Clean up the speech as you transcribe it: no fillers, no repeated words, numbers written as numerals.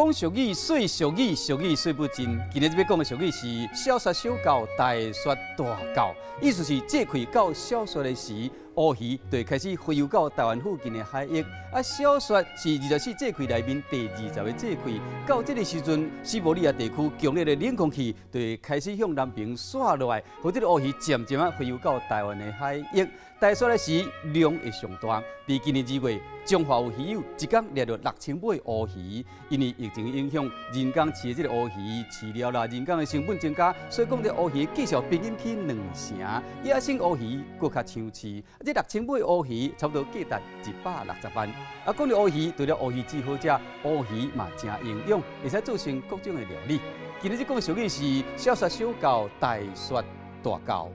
講俗語，說俗語，俗語說不盡。今日欲講的俗語是小說小到，大雪大到，意思是節氣到小雪的時，烏魚就會開始洄游到台灣附近的海域。啊，小雪是24節氣內面第20個節氣，到這个時陣，西伯利亞地區強烈的冷空氣就會開始向南邊紲落來，予這个烏魚漸漸仔洄游到台灣的海域。大雪的時量會上大。佇今年2月，彰化有魚友一工獵著6000尾烏魚，因為疫情影響，人工飼的這个烏魚飼料啦，人工的成本增加，所以講這烏魚價數平均起兩成，野生烏魚閣較搶市。這六千尾烏魚差不多價值160萬。啊，講著烏魚，除了烏魚子好食，烏魚嘛誠營養，會使做成各種的料理。今日這講的俗語是小雪小到，大雪大到。